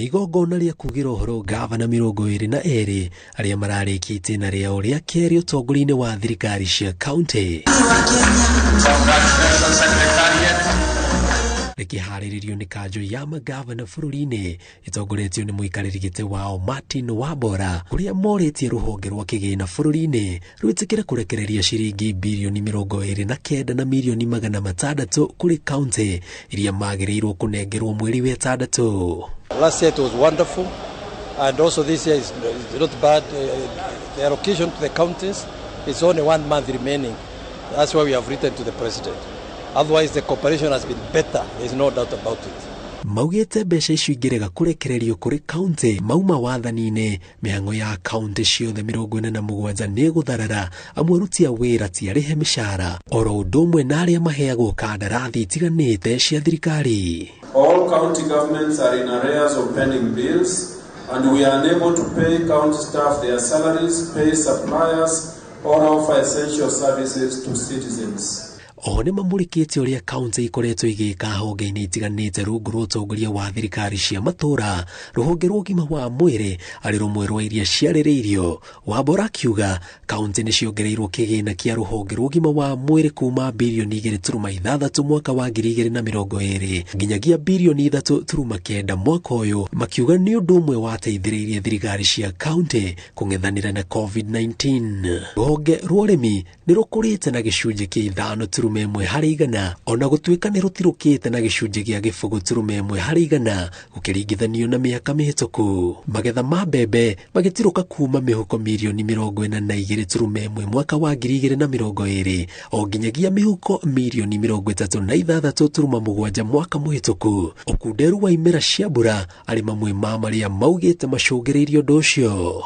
Igongona rĩa kugĩra ũhoro ngavana 22 arĩa mararĩkia itĩna rĩao rĩa kerĩ ũtongoria-inĩ wa thirikari cia kaunti rĩkĩharĩrĩrio nĩ kanjũ ya magavana bũrũri-inĩ ĩtongoretio nĩ mũikarĩri gĩtĩ wao Martin Wambora, kũrĩa morĩtie rũhonge rwa kĩgĩna bũrũri-inĩ rwĩtĩkĩre kũrekereria ciringi birioni 29 na mirioni 600 kũrĩ kaunti iria magĩrĩirwo kũnengerwo mweri wa ĩtandatũ. Last year it was wonderful, and also this year is not bad. The allocation to the counties is only 1 month remaining. That's why we have written to the president. Otherwise, the cooperation has been better. There is no doubt about it. Maugĩte mbeca icio ingĩrega kũrekererio kũrĩ kaunti mauma wathani-inĩ, mĩhang'o ya kaunti ciothe 47 nĩ gũtharara, amwe aruti a wĩra ti arĩhe mĩcara oro ũndũ ũmwe na arĩa maheagwo kandarathi itiganĩte cia thirikari. All county governments are in arrears of pending bills, and we are unable to pay county staff their salaries, pay suppliers, or offer essential services to citizens. Oho nĩ mamũrĩkĩte ũrĩa kaunti ikoretwo igĩka honge-inĩ itiganĩte rungu rwa ũtongoria wa thirikari cia matũũra. Rũhonge rwa ũgima wa mwĩrĩ arĩ rũmwe rwa iria ciarĩrĩirio. Wambora akiuga kaunti nĩ ciongereirwo kĩgĩna kĩa rũhonge rwa ũgima wa mwĩrĩ kuma birioni 2.6 mwaka wa 2020 nginyagia birioni 3.9 mwaka ũyũ, makiuga nĩ ũndũ ũmwe wateithĩrĩirie thirikari cia kaunti kũng'ethanĩra na COVID-19. Rũhonge rwa ũrĩmi nĩ rũkũrĩte na gĩcunjĩ kĩa 5.1 harĩ igana, ona gũtuĩka nĩ rũtirũkĩte na gĩcunjĩ gĩa 0.1 harĩ igana gũkĩringithanio na mĩaka mĩhĩtũku. Magetha ma mbembe magĩtirũka kuma mĩhuko mirioni 42.1 mwaka wa 2020 o nginyagia mĩhuko mirioni 36.7 mwaka mũhĩtũku. Ũkunderu wa imera cia mbura arĩ mamwe ma marĩa maugĩte macũngĩrĩirie ũndũ ũcio.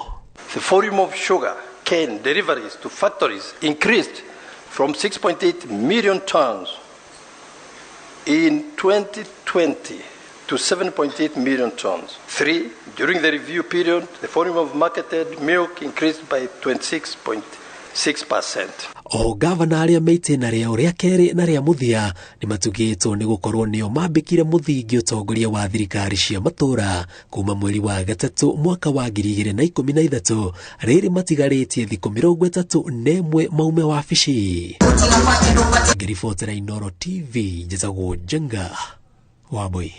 The volume of sugar cane deliveries to factories increased from 6.8 million tons in 2020 to 7.8 million tons. Three, during the review period, the volume of marketed milk increased by 26.6%. O gavana arĩa me itĩna rĩao rĩa kerĩ na rĩa mũthia nĩ matugĩtwo nĩ gũkorwo nĩo mambĩkire mũthingi ũtongoria wa thirikari cia matũũra kuma mweri wa gatatũ mwaka wa 2013. Rĩrĩ matigarĩtie thikũ 31 maume wabici. Ngĩribotera Inooro TV, njĩtagwo Njenga Wambui.